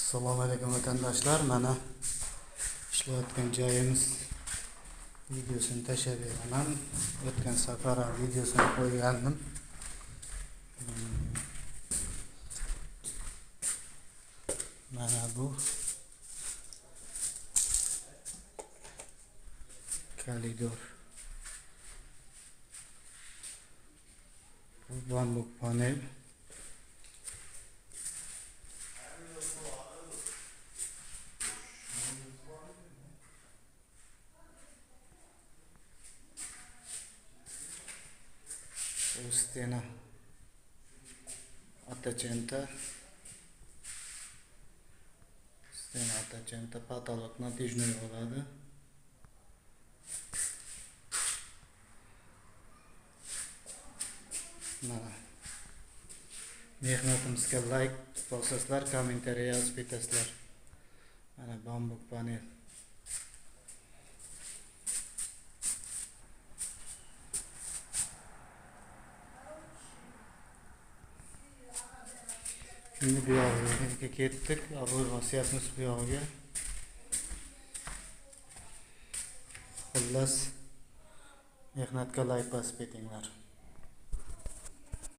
Assalomu alaykum vatandoshlar. Mana ishlayotgan joyimiz videosini tashlab beraman. O'tgan safar ham videosini qo'ygandim. Mana bu koridor. Bu bambuk panel. Bu stena 800, stena 800, потолок натяжной bo'ladi. Mana mehnatimizga like bosasizlar, kommentariya yozib ketasizlar. Mana bambuk panel. Endi bu yog'iga ketdik, obur bosyapmiz bu yog'iga. Xullas, mehnatga like bosib ketinglar.